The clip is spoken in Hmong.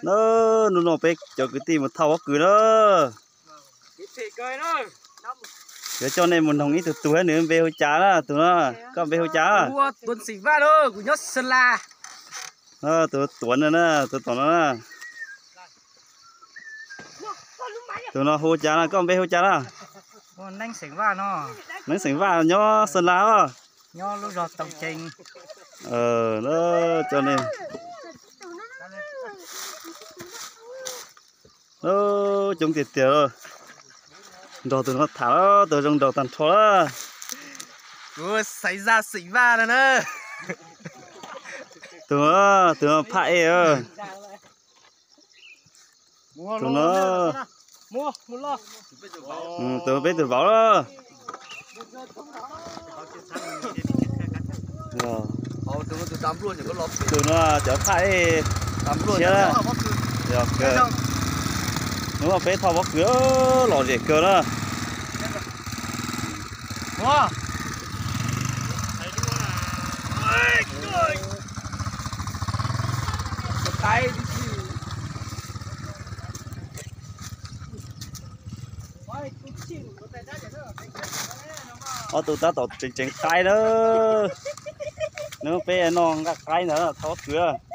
Na, hnub no peb cov kwv tij mus thauj pob kws na. Yuav coj nej mus noog ib tug tug nws npe hu cas na, tus no, koj npe hu cas? Tus Tuav no na, tus tom no na. Tus no hu cas na, koj npe hu cas na? Neeb xeem Vaj nyob Xeem Las os. Coob tiag tiag, nrog tus no tham, tus zoo nraug tag nrho lawm. Kuv xaiv zaj xeem Vaj no na. Tus, tus no phaj ej. Tus no, tus peb tus vauv. Tus no cov phaj ej, siab. Hnub no peb thauj pob kws lom zem kawg na. Ob tug tab tom tseev tseev qaib na. Hnub peb noj nqaij qaib ntawd thauj pob kws.